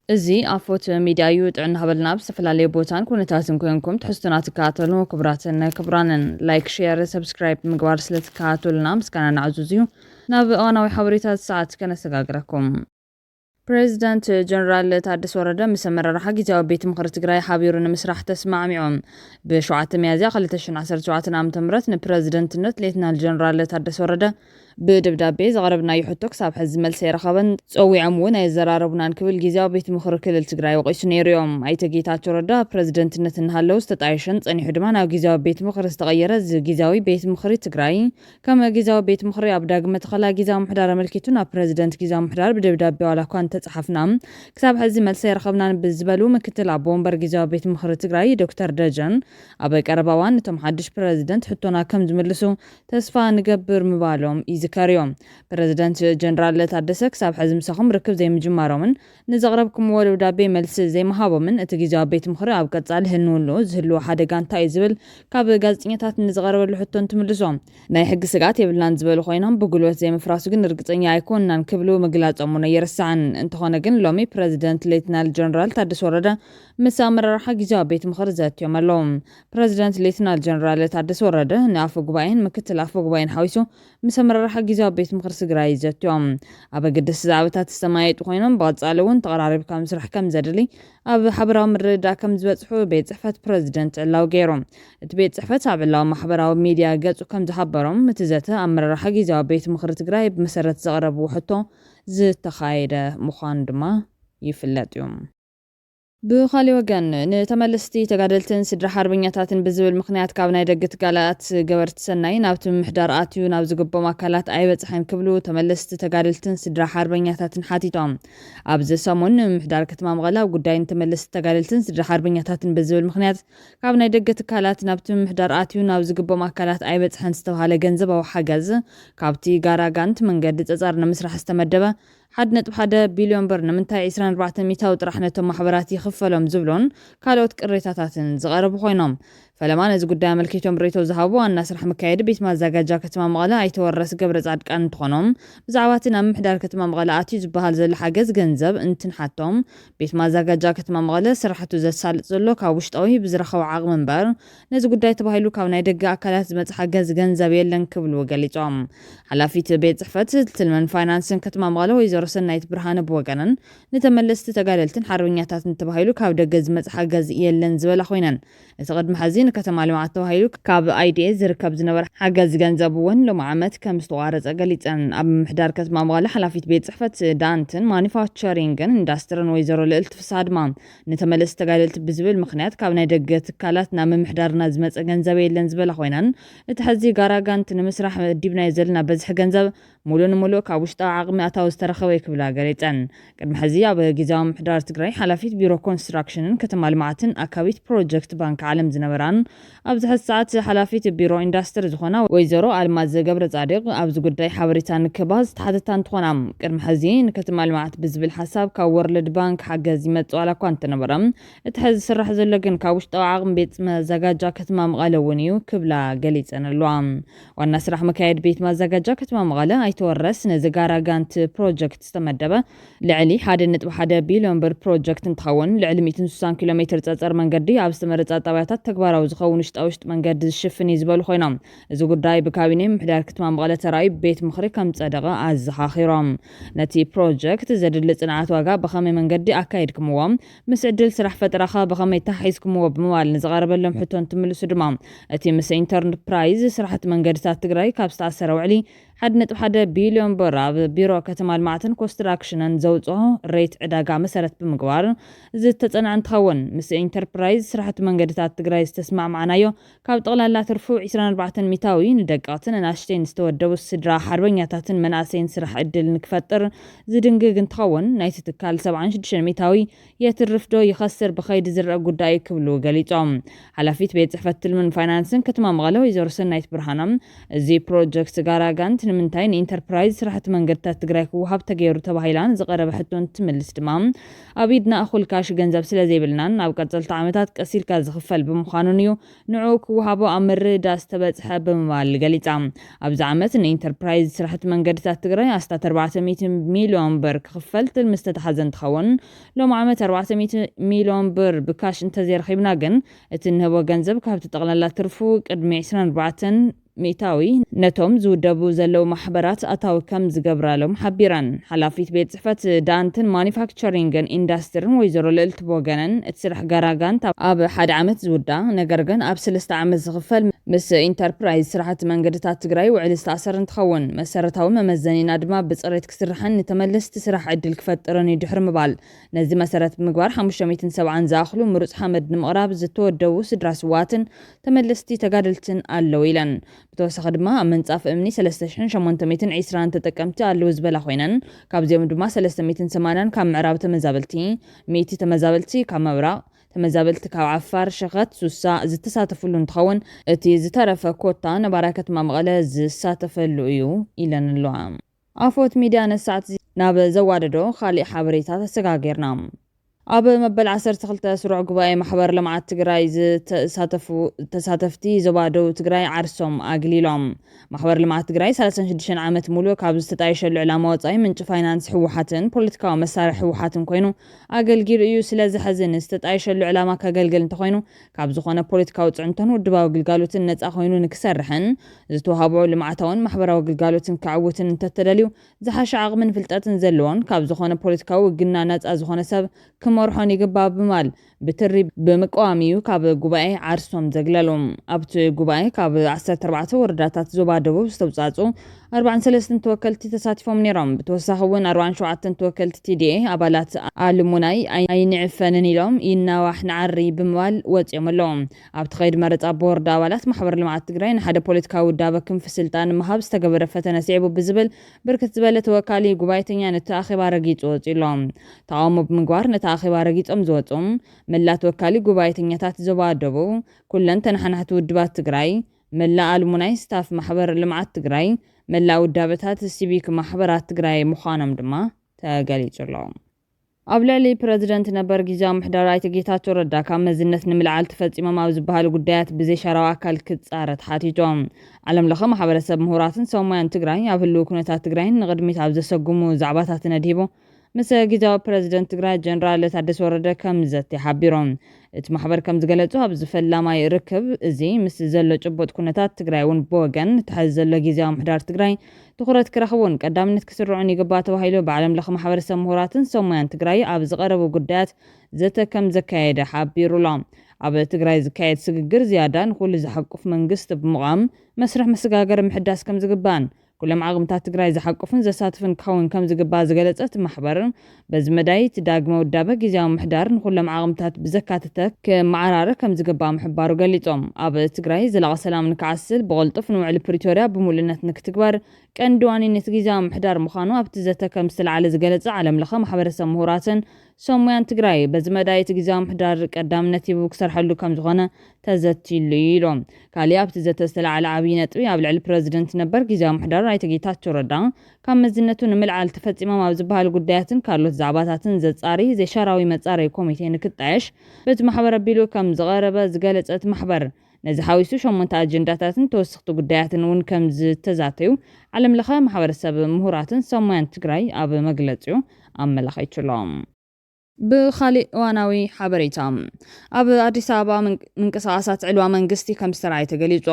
እዚ ኣፎት ሚድያ እዩ። ጥዕና ሃበልና። ኣብ ዝተፈላለየ ቦታን ኩነታትን ኮንኩም ትሕዝቶና ትከታተሉ ክቡራትን ክቡራንን፣ ላይክ፣ ሼር፣ ሰብስክራይብ ምግባር ስለ ትከታተሉና ምስጋና ናዕዙዝ እዩ። ናብ እዋናዊ ሓበሬታት ሰዓት ከነሰጋግረኩም። ፕሬዚዳንት ጀነራል ታደሰ ወረደ ምስ ኣመራርሓ ግዝያዊ ቤት ምኽሪ ትግራይ ሓቢሩ ንምስራሕ ተስማዕሚዖም። ብ ሸውዓተ ሚያዝያ ክልተ ሽሕን ዓሰርተ ሸውዓተን ዓመተ ምህረት ንፕሬዚደንትነት ሌትናል ጀነራል ታደሰ ወረደ ብደብዳቤ ዘቕረብናዮ ሕቶ ክሳብ ሕዚ መልሲ ኣይረኸበን፣ ጸዊዖም እውን ኣየዘራረቡናን ክብል ግዝያዊ ቤት ምኽሪ ክልል ትግራይ ወቒሱ ነይሩ እዮም። ኣይተ ጌታቸው ረዳ ፕሬዚደንትነት እናሃለዉ ዝተጣየሸን ጸኒሑ ድማ ናብ ግዝያዊ ቤት ምኽሪ ዝተቐየረ እዚ ግዝያዊ ቤት ምኽሪ ትግራይ ከም ግዝያዊ ቤት ምኽሪ ኣብ ዳግመ ተኸላ ግዝያዊ ምሕዳር ኣመልኪቱ ናብ ፕሬዚደንት ግዝያዊ ምሕዳር ብደብዳቤ ዋላ እኳ እንተጸሓፍና ክሳብ ሕዚ መልሲ ኣይረኸብናን ብዝበሉ ምክትል ኣቦ ወንበር ግዝያዊ ቤት ምኽሪ ትግራይ ዶክተር ደጀን ኣብ ቀረባ እዋን እቶም ሓድሽ ፕሬዚደንት ሕቶና ከም ዝምልሱ ተስፋ ንገብር ምባሎም ይዝከር እዩ። ፕሬዚደንት ጀነራል ታደሰ ክሳብ ሕዚ ምሳኹም ርክብ ዘይምጅማሮምን ንዘቕረብኩምዎ ደብዳቤ መልሲ ዘይምሃቦምን እቲ ግዝያዊ ቤት ምኽሪ ኣብ ቀጻሊ ህልውንኡ ዝህልዎ ሓደጋ እንታይ እዩ ዝብል ካብ ጋዜጠኛታት ንዝቐረበሉ ሕቶ እንትምልሶ ናይ ሕጊ ስግኣት የብልናን ዝበሉ ኮይኖም ብጉልበት ዘይምፍራሱ ግን ርግጸኛ ኣይኮንናን ክብሉ ምግላጾም እውን ኣይርሳዕን። እንተኾነ ግን ሎሚ ፕሬዚደንት ሌትናል ጀነራል ታደሰ ወረደ ምስ ኣመራርሓ ግዝያዊ ቤት ምኽሪ ዘትዮም ኣለዉ። ፕሬዚደንት ሌትናል ጀነራል ታደሰ ወረደ ንኣፈ ጉባኤን ምክትል ኣፈ ጉባኤን ሓዊሱ ምስ ኣመራርሓ ግዝያዊ ቤት ምኽሪ ትግራይ ዘትዮም። ኣብ ኣገደስቲ ዛዕባታት ዝተመያየጡ ኮይኖም ብቐጻሊ እውን ተቐራሪብካ ምስራሕ ከም ዘድሊ ኣብ ሓበራዊ ምርድዳእ ከም ዝበጽሑ ቤት ጽሕፈት ፕሬዚደንት ዕላዊ ገይሩ። እቲ ቤት ጽሕፈት ኣብ ዕላዊ ማሕበራዊ ሚድያ ገጹ ከም ዝሓበሮም እቲ ዘተ ኣመራርሓ ግዝያዊ ቤት ምኽሪ ትግራይ ብመሰረት ዘቕረብዎ ሕቶ ዝተኻየደ ምዃኑ ድማ ይፍለጥ እዩ። ብኻሊእ ወገን ንተመለስቲ ተጋደልትን ስድራ ሓርበኛታትን ብዝብል ምኽንያት ካብ ናይ ደገ ትካላት ገበርቲ ሰናይ ናብቲ ምምሕዳር ኣትዩ ናብ ዝግቦም ኣካላት ኣይበጽሐን ክብሉ ተመለስቲ ተጋደልትን ስድራ ሓርበኛታትን ሓቲቶም። ኣብዚ ሰሙን ንምምሕዳር ከተማ መቐለ ኣብ ጉዳይ ንተመለስቲ ተጋደልትን ስድራ ሓርበኛታትን ብዝብል ምኽንያት ካብ ናይ ደገ ትካላት ናብቲ ምምሕዳር ኣትዩ ናብ ዝግቦም ኣካላት ኣይበጽሐን ዝተባሃለ ገንዘባዊ ሓገዝ ካብቲ ጋራጋንት መንገዲ ጸጸር ንምስራሕ ዝተመደበ ሓደ ነጥቢ ሓደ ቢልዮን ብር ንምንታይ ዕስራን ኣርባዕተን ሚእታዊ ጥራሕ ነቶም ማሕበራት ይኽፈሎም ዝብሉን ካልኦት ቅሬታታትን ዝቐረቡ ኮይኖም። ፈለማ ነዚ ጉዳይ ኣመልኪቶም ርእይቶ ዝሃቡ ዋና ስራሕ መካየዲ ቤት ማዘጋጃ ከተማ መቐለ ኣይተወረስ ገብረ ጻድቃን እንትኾኖም ብዛዕባ እቲ ናብ ምምሕዳር ከተማ መቐለ ኣትዩ ዝበሃል ዘሎ ሓገዝ ገንዘብ እንትንሓቶም ቤት ማዘጋጃ ከተማ መቐለ ስራሕቱ ዘሳልጥ ዘሎ ካብ ውሽጣዊ ብዝረኸቦ ዓቕሚ እምበር ነዚ ጉዳይ ተባሂሉ ካብ ናይ ደገ ኣካላት ዝመጽእ ሓገዝ ገንዘብ የለን ክብሉ ገሊጾም። ሓላፊት ቤት ጽሕፈት ትልምን ፋይናንስን ከተማ መቐለ ወይዘሮ ሰናይት ብርሃነ ብወገነን ንተመለስቲ ተጋደልትን ሓርበኛታትን ተባሂሉ ካብ ደገ ዝመጽእ ሓገዝ የለን ዝበላ ኮይነን እቲ ቅድሚ ሕዚ ንከተማ ልምዓት ተባሂሉ ካብ ኣይዲኤ ዝርከብ ዝነበረ ሓገዝ ገንዘብ እውን ሎም ዓመት ከም ዝተቋረጸ ገሊጸን። ኣብ ምምሕዳር ከተማ መቐለ ሓላፊት ቤት ጽሕፈት ዳንትን ማኒፋክቸሪንግን ኢንዳስትርን ወይዘሮ ልእልቲ ፍስሃ ድማ ንተመለስቲ ተጋደልቲ ብዝብል ምኽንያት ካብ ናይ ደገ ትካላት ናብ ምምሕዳርና ዝመጸ ገንዘብ የለን ዝበላ ኮይነን እቲ ሕዚ ጋራጋንት ንምስራሕ መዲብናዮ ዘለና በዝሒ ገንዘብ ሙሉእ ንሙሉእ ካብ ውሽጣዊ ዓቕሚ ኣታዊ ዝተረኸበ እዩ ክብላ ገሊጸን። ቅድሚ ሕዚ ኣብ ግዝያዊ ምምሕዳር ትግራይ ሓላፊት ቢሮ ኮንስትራክሽንን ከተማ ልምዓትን ኣካቢት ፕሮጀክት ባንክ ዓለም ዝነበራን ኣብዚ ሕዚ ሰዓት ሓላፊት ቢሮ ኢንዳስትሪ ዝኾና ወይዘሮ ኣልማዝ ገብረ ጻድቕ ኣብዚ ጉዳይ ሓበሬታ ንክባ ዝተሓተታ እንትኾና ቅድሚ ሕዚ ንከተማ ልምዓት ብዝብል ሓሳብ ካብ ወርልድ ባንክ ሓገዝ ይመጽእ ዋላ እኳ እንተነበረ እቲ ሕዚ ዝስራሕ ዘሎ ግን ካብ ውሽጣዊ ዓቕሚ ቤት መዘጋጃ ከተማ መቐለ እውን እዩ ክብላ ገሊጸን ኣለዋ። ዋና ስራሕ መካየዲ ቤት ማዘጋጃ ከተማ መቐለ ኣይተወረስ ነዚ ጋራጋንት ፕሮጀክት ዝተመደበ ልዕሊ ሓደ ነጥቢ ሓደ ቢልዮን ብር ፕሮጀክት እንትኸውን ልዕሊ ሚእትን ስሳን ኪሎ ሜትር ጸጸር መንገዲ ኣብ ዝተመረጻ ጣብያታት ተግባራዊ ዝኸውን ውሽጣ ውሽጢ መንገዲ ዝሽፍን እዩ ዝበሉ ኮይኖም እዚ ጉዳይ ብካቢኔ ምምሕዳር ከተማ መቐለ ተራእዩ ቤት ምኽሪ ከም ጸደቐ ኣዘኻኺሮም። ነቲ ፕሮጀክት ዘድሊ ጽንዓት ዋጋ ብኸመይ መንገዲ ኣካይድክምዎ ምስ ዕድል ስራሕ ፈጠራኻ ብኸመይ ተሓሒዝክምዎ ብምባል ንዝቐረበሎም ሕቶ እንትምልሱ ድማ እቲ ምስ ኢንተርፕራይዝ ስራሕቲ መንገድታት ትግራይ ካብ ዝተኣሰረ ውዕሊ ሓደ ነጥቢ ሓደ ቢልዮን ብር ኣብ ቢሮ ከተማ ልምዓትን ኮንስትራክሽንን ዘውፅኦ ሬት ዕዳጋ መሰረት ብምግባር ዝተፀንዐ እንትኸውን ምስ ኢንተርፕራይዝ ስራሕቲ መንገድታት ትግራይ ዝተስማዕማዕናዮ ካብ ጠቕላላ ትርፉ ዕስራን ኣርባዕተን ሚታዊ ንደቀቕትን ኣናእሽተይን ዝተወደቡ ስድራ ሓርበኛታትን መናእሰይን ስራሕ ዕድል ንክፈጥር ዝድንግግ እንትኸውን ናይቲ ትካል ሰብዓን ሽዱሽተን ሚታዊ የትርፍ ዶ ይኸስር ብኸይዲ ዝረአ ጉዳይ ክብሉ ገሊጾም። ሓላፊት ቤት ጽሕፈት ትልምን ፋይናንስን ከተማ መቐለ ወይዘሮ ሰናይት ብርሃኖም እዚ ፕሮጀክት ጋራጋንት ንምንታይ ንኢንተርፕራይዝ ስራሕቲ መንገድታት ትግራይ ክወሃብ ተገይሩ ተባሂላ ንዝቐረበ ሕቶ እንትትምልስ ድማ፣ ኣብ ኢድና እኹል ካሽ ገንዘብ ስለ ዘይብልናን ኣብ ቀፀልቲ ዓመታት ቀስ ኢልካ ዝኽፈል ብምዃኑን እዩ ንዕኡ ክወሃቦ ኣብ ምርድዳእ ዝተበፅሐ ብምባል ገሊፃ። ኣብዚ ዓመት ንኢንተርፕራይዝ ስራሕቲ መንገድታት ትግራይ ኣስታት ኣርባዕተ ሚእቲ ሚልዮን ብር ክኽፈል ትልሚ ዝተተሓዘ እንትኸውን፣ ሎም ዓመት ኣርባዕተ ሚእቲ ሚልዮን ብር ብካሽ እንተዘይረኺብና ግን እቲ እንህቦ ገንዘብ ካብቲ ጠቕላላ ትርፉ ቅድሚ ዕስራን ኣርባዕተን ሚእታዊ ነቶም ዝውደቡ ዘለዉ ማሕበራት ኣታዊ ከም ዝገብራሎም ሓቢረን። ሓላፊት ቤት ጽሕፈት ዳንትን ማኒፋክቸሪንግን ኢንዳስትርን ወይዘሮ ልእልቲ ቦገነን፣ እቲ ስራሕ ጋራጋንት ኣብ ሓደ ዓመት ዝውዳ፣ ነገር ግን ኣብ ሰለስተ ዓመት ዝኽፈል ምስ ኢንተርፕራይዝ ስራሕቲ መንገድታት ትግራይ ውዕል ዝተኣሰር እንትኸውን፣ መሰረታዊ መመዘኒና ድማ ብፅሬት ክስራሕን ንተመለስቲ ስራሕ ዕድል ክፈጥርን እዩ ድሕሪ ምባል፣ ነዚ መሰረት ብምግባር ሓሙሽተ ሚእትን ሰብዓን ዝኣኽሉ ምሩፅ ሓመድ ንምቕራብ ዝተወደቡ ስድራ ስዋትን ተመለስቲ ተጋደልትን ኣለዉ ኢለን። ብተወሳኺ ድማ ኣብ ምንፃፍ እምኒ ሰለስተ ሽሕን ሸሞንተ ሚእትን ዕስራን ተጠቀምቲ ኣለዉ ዝበላ ኮይነን፣ ካብዚኦም ድማ ሰለስተ ሚእትን ሰማንያን ካብ ምዕራብ ተመዛበልቲ፣ ሚእቲ ተመዛበልቲ ካብ ምብራቕ፣ ተመዛበልቲ ካብ ዓፋር ሸኸት ሱሳ ዝተሳተፍሉ እንትኸውን፣ እቲ ዝተረፈ ኮታ ነባራይ ከተማ መቐለ ዝሳተፈሉ እዩ ኢለን ኣለዋ። ኣፎት ሚድያ ነሳዕቲ ናብ ዘዋደዶ ካሊእ ሓበሬታ ተሰጋጊርና። ኣብ መበል ዓሰርተ ክልተ ስሩዕ ጉባኤ ማሕበር ልምዓት ትግራይ ዝተሳተፉ ተሳተፍቲ ዞባ ደቡብ ትግራይ ዓርሶም ኣግሊሎም። ማሕበር ልምዓት ትግራይ ሰላሳን ሽዱሽተን ዓመት ሙሉእ ካብ ዝተጣየሸሉ ዕላማ ወፃኢ ምንጪ ፋይናንስ ህወሓትን ፖለቲካዊ መሳርሒ ህወሓትን ኮይኑ ኣገልጊሉ እዩ። ስለዚ ሕዚ ንዝተጣየሸሉ ዕላማ ከገልግል እንተኮይኑ ካብ ዝኾነ ፖለቲካዊ ፅዕንቶን ውድባዊ ግልጋሎትን ነፃ ኮይኑ ንክሰርሕን ዝተዋህቦ ልምዓታውን ማሕበራዊ ግልጋሎትን ከዕውትን እንተተደልዩ ዝሓሸ ዓቕምን ፍልጠትን ዘለዎን ካብ ዝኾነ ፖለቲካዊ ውግና ነፃ ዝኾነ ሰብ ክመርሖን ይግባእ ብምባል ብትሪ ብምቅዋም እዩ ካብ ጉባኤ ዓርሶም ዘግለሉ። ኣብቲ ጉባኤ ካብ ዓሰርተ ኣርባዕተ ወረዳታት ዞባ ደቡብ ዝተውፃፁ ኣርባዓን ሰለስተን ተወከልቲ ተሳቲፎም ነይሮም። ብተወሳኺ እውን ኣርባዓን ሸውዓተን ተወከልቲ ቲ ዲ ኤ ኣባላት ኣልሙናይ ኣይ-፣ ኣይንዕፈንን ኢሎም ይናዋሕ ንዓሪ ብምባል ወፂኦም ኣለዉ። ኣብቲ ከይዲ መረፃ ቦርድ ኣባላት ማሕበር ልምዓት ትግራይ ንሓደ ፖለቲካዊ ውዳበ ክንፊ ስልጣን ምሃብ ዝተገበረ ፈተነ ስዒቡ ብዝብል ብርክት ዝበለ ተወካሊ ጉባኤተኛ ነቲ ኣኼባ ረጊፁ ወፂኡ ኣሎ። ተቃውሞ ብምግባር ነቲ ኣኼባ ረጊፆም ዝወፁ መላ ተወካሊ ጉባኤተኛታት ዞባ ደቡብ፣ ኩለን ተነሓናሕቲ ውድባት ትግራይ፣ መላ ኣልሙናይ ስታፍ ማሕበር ልምዓት ትግራይ፣ መላ ውዳበታት ሲቪክ ማሕበራት ትግራይ ምዃኖም ድማ ተገሊጹ ኣሎ። ኣብ ልዕሊ ፕረዚደንት ነበር ግዝያዊ ምሕደራ ኣይተ ጌታቸው ረዳ ካብ መዝነት ንምልዓል ተፈጺሞም ኣብ ዝበሃሉ ጉዳያት ብዘይሻራዊ ኣካል ክጻረ ተሓቲቱ። ዓለም ለኸ ማሕበረሰብ ምሁራትን ሰብ ሞያን ትግራይ ኣብ ህልው ኩነታት ትግራይን ንቕድሚት ኣብ ዘሰጉሙ ዛዕባታትን ኣድሂቡ ምስ ግዝያዊ ፕረዚደንት ትግራይ ጀነራል ታደሰ ወረደ ከም ዘተ ሓቢሮም። እቲ ማሕበር ከም ዝገለጹ ኣብዚ ፈላማይ ርክብ እዚ ምስ ዘሎ ጭቡጥ ኩነታት ትግራይ እውን ብወገን እቲ ሐዚ ዘሎ ግዝያዊ ምሕዳር ትግራይ ትኹረት ክረኽቡን ቀዳምነት ክስርዑን ይግባእ ተባሂሉ ብዓለም ለኸ ማሕበረሰብ ምሁራትን ሰብ ሞያን ትግራይ ኣብ ዝቐረቡ ጉዳያት ዘተ ከም ዘካየደ ሓቢሩ ኣሎ። ኣብ ትግራይ ዝካየድ ስግግር ዝያዳ ንኹሉ ዝሓቁፍ መንግስቲ ብምቋም መስርሕ መሰጋገሪ ምሕዳስ ከም ዝግባእን ኩሎም ዓቕምታት ትግራይ ዝሓቁፍን ዘሳትፍን ክኸውን ከም ዝግባእ ዝገለጸ እቲ ማሕበር በዚ መዳይ እቲ ዳግመ ውዳበ ግዝያዊ ምሕዳር ንኩሎም ዓቕምታት ብዘካተተ ክመዓራረ ከም ዝግባእ ምሕባሩ ገሊጾም። ኣብ ትግራይ ዘላቒ ሰላም ንክዓስል ብቕልጡፍ ንውዕሊ ፕሪቶርያ ብምሉእነት ንክትግበር ቀንዲ ዋኒነት ግዝያዊ ምሕዳር ምዃኑ ኣብቲ ዘተ ከም ዝተለዓለ ዝገለጸ ዓለም ለኸ ማሕበረሰብ ምሁራትን ሰብ ሞያን ትግራይ በዚ መዳይ እቲ ግዝያዊ ምሕዳር ቀዳምነት ሂቡ ክሰርሐሉ ከም ዝኾነ ተዘቲሉ እዩ ኢሎም። ካሊእ ኣብቲ ዘተ ዝተለዓለ ዓብዪ ነጥቢ ኣብ ልዕሊ ፕረዚደንት ነበር ግዝያዊ ምሕዳር ኣይተ ጌታቸው ረዳ ካብ መዝነቱ ንምልዓል ተፈጺሞም ኣብ ዝበሃሉ ጉዳያትን ካልኦት ዛዕባታትን ዘጻሪ ዘይሻራዊ መጻረይ ኮሚቴ ንክጣየሽ በቲ ማሕበር ኣቢሉ ከም ዝቐረበ ዝገለጸ እቲ ማሕበር ነዚ ሓዊሱ ሸሞንተ ኣጀንዳታትን ተወሰኽቲ ጉዳያትን እውን ከም ዝተዛተዩ ዓለም ለኸ ማሕበረሰብ ምሁራትን ሰብ ሞያን ትግራይ ኣብ መግለጺኡ ኣመላኺቱ ኣሎ። ብኻሊእ እዋናዊ ሓበሬታ፣ ኣብ ኣዲስ ኣበባ ምንቅ-፣ ምንቅስቓሳት ዕልዋ መንግስቲ ከም ዝተራእየ ተገሊጹ።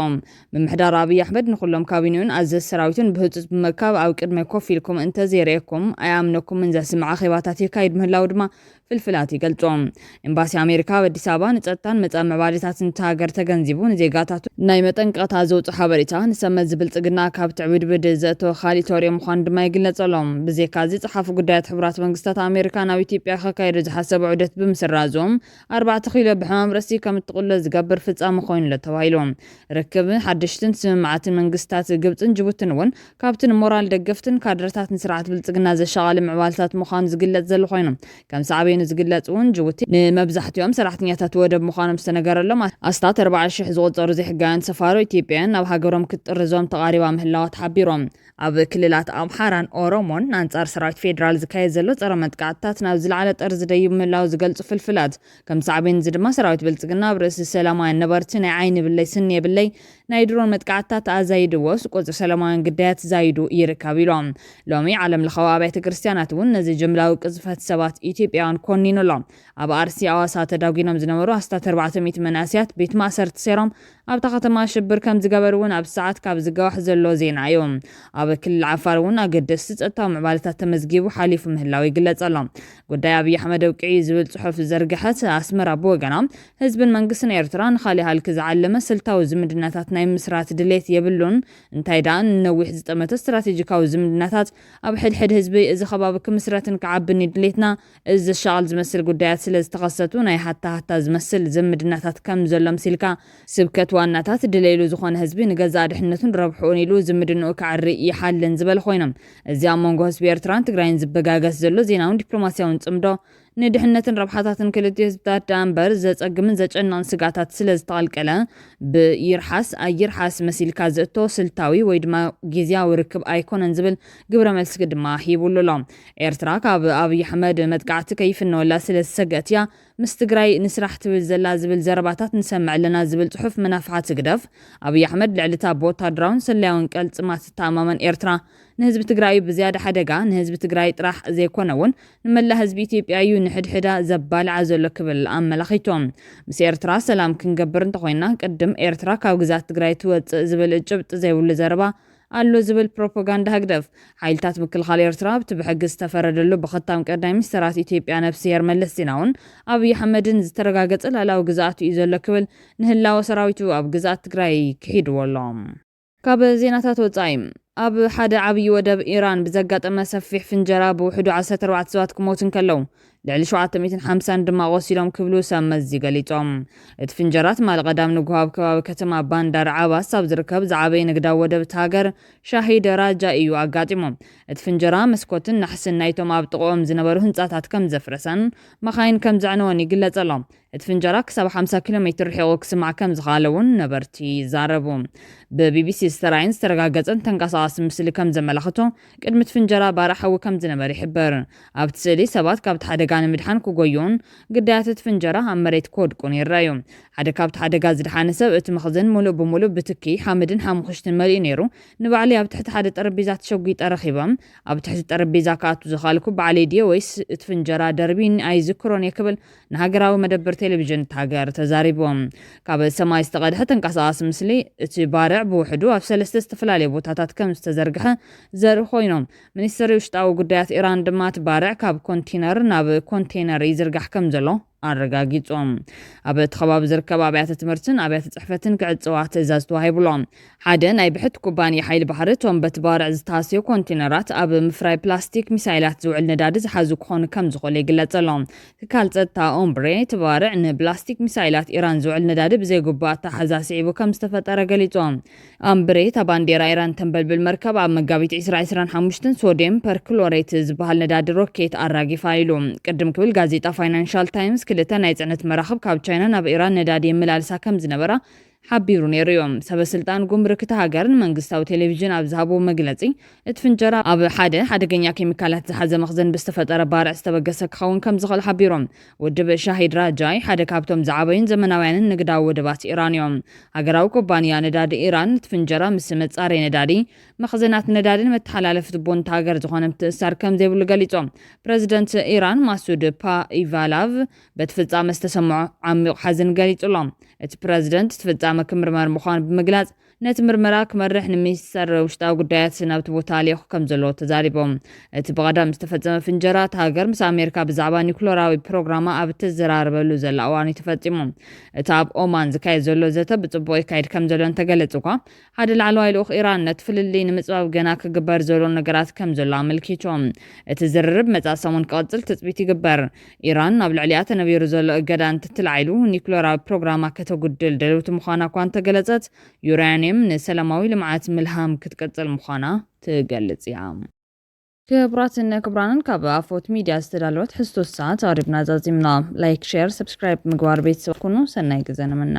ምምሕዳር ኣብይ ኣሕመድ ንኹሎም ካቢኔኡን ኣዘዝቲ ሰራዊቱን ብህጹጽ ብምእካብ ኣብ ቅድመይ ኮፍ ኢልኩም እንተዘይርእየኩም ኣይኣምነኩምን ዘስምዕ ኣኼባታት የካይድ ምህላው ድማ ፍልፍላት ይገልጹ። ኤምባሲ ኣሜሪካ ኣብ ኣዲስ ኣበባ ንጸጥታን መጻኢ ምዕባሌታትን እታ ሃገር ተገንዚቡ ንዜጋታቱ ናይ መጠንቀቕታ ዘውጽእ ሓበሬታ ንሰብ መዚ ብልጽግና ካብ ትዕብድብድ ዘእተወ ካሊእ ተርእዮ ምዃኑ ድማ ይግለጸሎም። ብዘይካ እዚ ጸሓፊ ጉዳያት ሕቡራት መንግስታት ኣሜሪካ ናብ ኢትዮጵያ ከካይዶ ዝሓሰበ ዑደት ብምስራዞም ኣርባዕተ ኪሎ ብሕማም ርእሲ ከም እትቕሎ ዝገብር ፍጻመ ኮይኑ ኣሎ ተባሂሉ። ርክብ ሓደሽትን ስምምዓትን መንግስታት ግብጽን ጅቡትን እውን ካብቲ ንሞራል ደገፍትን ካድረታትን ስርዓት ብልጽግና ዘሻቓሊ ምዕባልታት ምዃኑ ዝግለጽ ዘሎ ኮይኑ፣ ከም ሳዕቤኑ ዝግለጽ እውን ጅቡቲ ንመብዛሕትኦም ሰራሕተኛታት ወደብ ምዃኖም ዝተነገረሎም ኣስታት ኣርባዓ ሽሕ ዝቑጸሩ ዘይሕጋውያን ሰፋሮ ኢትዮጵያውያን ናብ ሃገሮም ክትጥርዞም ተቓሪባ ምህላዋ ተሓቢሮም። ኣብ ክልላት ኣምሓራን ኦሮሞን ኣንጻር ሰራዊት ፌዴራል ዝካየድ ዘሎ ጸረ መጥቃዕትታት ናብ ዝለዓለ ጠርዚ ደይቡ ምህላው ዝገልጹ ፍልፍላት፣ ከም ሳዕቤን እዚ ድማ ሰራዊት ብልጽግና ኣብ ርእሲ ሰላማውያን ነበርቲ ናይ ዓይኒ ብለይ ስኒ የብለይ ናይ ድሮን መጥቃዕትታት ኣዛይድዎስ ቁጽሪ ሰላማውያን ግዳያት ዛይዱ ይርከብ ኢሎም። ሎሚ ዓለም ለኻዊ ኣብያተ ክርስቲያናት እውን ነዚ ጅምላዊ ቅዝፈት ሰባት ኢትዮጵያውያን ኮኒኑ ኣሎ። ኣብ ኣርሲ ኣዋሳ ተዳጒኖም ዝነበሩ ኣስታት ኣርባዕተ ሚእቲ መናእሰያት ቤት ማእሰርቲ ሰይሮም ኣብታ ከተማ ሽብር ከም ዝገበሩ እውን ኣብ ሰዓት ካብ ዝገዋሕ ዘሎ ዜና እዩ። ኣብ ክልል ዓፋር እውን ኣገደስቲ ጸጥታዊ ምዕባለታት ተመዝጊቡ ሓሊፉ ምህላው ይግለጽ ኣሎ። ጉዳይ ኣብይ ኣሕመድ ኣብቂዑ ዝብል ጽሑፍ ዝዘርግሐት ኣስመራ ብወገና፣ ህዝብን መንግስትን ኤርትራ ንኻሊእ ሃልኪ ዝዓለመ ስልታዊ ዝምድናታት ናይ ምስራት ድሌት የብሉን፣ እንታይ ደኣ ንነዊሕ ዝጠመተ ስትራቴጂካዊ ዝምድናታት ኣብ ሕድሕድ ህዝቢ እዚ ከባቢ ክምስረትን ክዓብን እዩ ድሌትና። እዚ ዘሻቕል ዝመስል ጉዳያት ስለ ዝተኸሰቱ ናይ ሃታ ሃታ ዝመስል ዝምድናታት ከም ዘሎ ምሲልካ ስብከት ዋናታት ድለይሉ ዝኾነ ህዝቢ ንገዛእ ድሕነቱን ረብሕኡን ኢሉ ዝምድንኡ ክዓሪ ይሓልን ዝበለ ኮይኖም፣ እዚ ኣብ መንጎ ህዝቢ ኤርትራን ትግራይን ዝበጋገስ ዘሎ ዜናውን ዲፕሎማስያውን ጽምዶ ንድሕነትን ረብሓታትን ክልቲኡ ህዝብታት ደኣ እምበር ዘጸግምን ዘጨንቕን ስጋታት ስለ ዝተቐልቀለ፣ ብይርሓስ ኣይርሓስ መሲልካ ዘእቶ ስልታዊ ወይ ድማ ግዝያዊ ርክብ ኣይኮነን ዝብል ግብረ መልሲ ድማ ሂቡሉ ኣሎ። ኤርትራ ካብ ኣብይ ኣሕመድ መጥቃዕቲ ከይፍነወላ ስለ ዝሰገት እያ ምስ ትግራይ ንስራሕ ትብል ዘላ ዝብል ዘረባታት ንሰምዕ ኣለና ዝብል ጽሑፍ ምናፍሓት ህግደፍ፣ ኣብይ ኣሕመድ ልዕሊ እታ ብወታደራውን ስለያውን ቅልጽማት ትተኣማመን ኤርትራ ንህዝቢ ትግራይ እዩ ብዝያዳ ሓደጋ፣ ንህዝቢ ትግራይ ጥራሕ ዘይኮነ እውን ንመላእ ህዝቢ ኢትዮጵያ እዩ ንሕድሕዳ ዘባልዓ ዘሎ ክብል ኣመላኺቶም። ምስ ኤርትራ ሰላም ክንገብር እንተኾይና ቅድም ኤርትራ ካብ ግዛት ትግራይ ትወፅእ ዝብል ጭብጢ ዘይብሉ ዘረባ ኣሎ ዝብል ፕሮፓጋንዳ ህግደፍ፣ ሓይልታት ምክልኻል ኤርትራ ኣብቲ ብሕጊ ዝተፈረደሉ ብኸታም ቀዳማይ ሚኒስተራት ኢትዮጵያ ነፍስሄር መለስ ዜናውን ኣብይ ኣሕመድን ዝተረጋገጸ ልዕላዊ ግዝኣቱ እዩ ዘሎ ክብል ንህላወ ሰራዊቱ ኣብ ግዝኣት ትግራይ ክሒድዎ ኣሎ። ካብ ዜናታት ወጻኢ፣ ኣብ ሓደ ዓብዪ ወደብ ኢራን ብዘጋጠመ ሰፊሕ ፍንጀራ ብውሕዱ ዓሰርተ ኣርባዕተ ሰባት ክሞቱ እንከለዉ፣ ልዕሊ ሸውዓተ ሚእትን ሓምሳን ድማ ቆሲሎም ክብሉ ሰብ መዚ ገሊጾም። እቲ ፍንጀራ ትማሊ ቀዳም ንግሆ ኣብ ከባቢ ከተማ ባንዳር ዓባስ ኣብ ዝርከብ ዝዓበየ ንግዳዊ ወደብ እታ ሃገር ሻሂድ ራጃ እዩ ኣጋጢሙ። እቲ ፍንጀራ መስኮትን ናሕስን ናይቶም ኣብ ጥቕኦም ዝነበሩ ህንጻታት ከም ዘፍረሰን መኻይን ከም ዘዕነወን ይግለጽ ኣሎ። እቲ ፍንጀራ ክሳብ ሓምሳ ኪሎ ሜትር ርሒቑ ክስማዕ ከም ዝኸኣለ እውን ነበርቲ ይዛረቡ። ብቢቢሲ ዝተራእየን ዝተረጋገጸን ተንቀሳቓሲ ምስሊ ከም ዘመላኽቶ፣ ቅድሚ እቲ ፍንጀራ ባርዕ ሓዊ ከም ዝነበረ ይሕበር። ኣብቲ ስእሊ ሰባት ካብቲ ሓደጋ ንምድሓን ክጎዩን ግዳያት እቲ ፍንጀራ ኣብ መሬት ክወድቁን ይረኣዩ። ሓደ ካብቲ ሓደጋ ዝደሓነ ሰብ፣ እቲ መኽዘን ምሉእ ብምሉእ ብትኪ፣ ሓመድን ሓሙኽሽትን መሊኡ ነይሩ፣ ንባዕለይ ኣብ ትሕቲ ሓደ ጠረጴዛ ተሸጒጠ ረኺበ። ኣብ ትሕቲ ጠረጴዛ ክኣቱ ዝኸኣልኩ ባዕለይ ድየ ወይስ እቲ ፍንጀራ ደርቢኒ ኣይዝክሮን እየ ክብል ንሃገራዊ መደበር ቴሌቪዥን እታ ሃገር ተዛሪቡ። ካብ ሰማይ ዝተቐድሐ ተንቀሳቓሲ ምስሊ፣ እቲ ባርዕ ብውሕዱ ኣብ ሰለስተ ዝተፈላለዩ ቦታታት ከም ዝተዘርግሐ ዘርኢ ኮይኖም፣ ሚኒስትሪ ውሽጣዊ ጉዳያት ኢራን ድማ እቲ ባርዕ ካብ ኮንቴነር ናብ ኮንቴነር ይዝርጋሕ ከም ዘሎ ኣረጋጊጾም። ኣብ እቲ ከባቢ ዝርከባ ኣብያተ ትምህርትን ኣብያተ ጽሕፈትን ክዕጽዋ ትእዛዝ ተዋሂቡሎም። ሓደ ናይ ብሕቲ ኩባንያ ሓይሊ ባሕሪ፣ እቶም በቲ ባርዕ ዝተሃስዩ ኮንቴነራት ኣብ ምፍራይ ፕላስቲክ ሚሳይላት ዝውዕል ነዳዲ ዝሓዙ ክኾኑ ከም ዝኾኑ ይግለጽ ኣሎ። ትካል ጸጥታ ኦምብሬ፣ እቲ ባርዕ ንፕላስቲክ ሚሳይላት ኢራን ዝውዕል ነዳዲ ብዘይግቡእ ኣተሓሕዛ ስዒቡ ከም ዝተፈጠረ ገሊጹ። ኣምብሬ፣ እታ ባንዴራ ኢራን ተንበልብል መርከብ ኣብ መጋቢት ዕስራ ዕስራን ሓሙሽተን ሶድየም ፐርክሎሬት ዝበሃል ነዳዲ ሮኬት ኣራጊፋ ኢሉ። ቅድም ክብል ጋዜጣ ፋይናንሻል ታይምስ ክልተ ናይ ጽዕነት መራኽብ ካብ ቻይና ናብ ኢራን ነዳዲ የመላልሳ ከም ዝነበራ ሓቢሩ ነይሩ እዩ። ሰበ ስልጣን ጉምሩክ እታ ሃገር ንመንግስታዊ ቴሌቪዥን ኣብ ዝሃብዎ መግለጺ፣ እቲ ፍንጀራ ኣብ ሓደ ሓደገኛ ኬሚካላት ዝሓዘ መኽዘን ብዝተፈጠረ ባርዕ ዝተበገሰ ክኸውን ከም ዝኽእል ሓቢሮም። ውድብ ሻሂድ ራጃይ ሓደ ካብቶም ዝዓበዩን ዘመናውያንን ንግዳዊ ወደባት ኢራን እዮም። ሃገራዊ ኩባንያ ነዳዲ ኢራን እቲ ፍንጀራ ምስ መጻረይ ነዳዲ፣ መኽዘናት ነዳድን መተሓላለፊ ቱቦን እታ ሃገር ዝኾነ ምትእስሳር ከም ዘይብሉ ገሊጾም። ፕረዚደንት ኢራን ማሱድ ፓኢቫላቭ በቲ ፍጻመ ዝተሰምዖ ዓሚቕ ሓዘን ገሊጹ ኣሎ። እቲ ፕረዚደንት እቲ ፍጻመ ክምርመር ምዃኑ ብምግላጽ፣ ነቲ ምርመራ ክመርሕ ንሚኒስተር ውሽጣዊ ጉዳያት ናብቲ ቦታ ልኢኹ ከም ዘሎ ተዛሪቦም። እቲ ብቐዳም ዝተፈጸመ ፍንጀራ፣ እታ ሃገር ምስ ኣሜሪካ ብዛዕባ ኒኩለራዊ ፕሮግራማ ኣብ እትዘራረበሉ ዘላ እዋን እዩ ተፈጺሙ። እቲ ኣብ ኦማን ዝካየድ ዘሎ ዘተ ብጽቡቕ ይካየድ ከም ዘሎ እንተገለጸ እኳ፣ ሓደ ላዕለዋይ ልኡኽ ኢራን ነቲ ፍልልይ ንምጽባብ ገና ክግበር ዘሎ ነገራት ከም ዘሎ ኣመልኪቶም። እቲ ዝርርብ መጻኢ ሰሙን ክቐጽል ትጽቢት ይግበር። ኢራን ኣብ ልዕሊኣ ተነቢሩ ዘሎ እገዳ እንትትልዓይሉ ኒኩለራዊ ፕሮግራማ ከተጉድል ደልውቲ ምዃና እኳ እንተገለጸት፣ ዩራኒየም ንሰላማዊ ልምዓት ምልሃም ክትቅጽል ምዃና ትገልጽ እያ። ክቡራትን ክቡራንን፣ ካብ ኣፎት ሚድያ ዝተዳለወት ሕስቶ ሰዓት ኣሪብና ዛዚምና። ላይክ፣ ሼር፣ ሰብስክራይብ ምግባር ቤተሰብ ኩኑ። ሰናይ ግዜ ንምነ።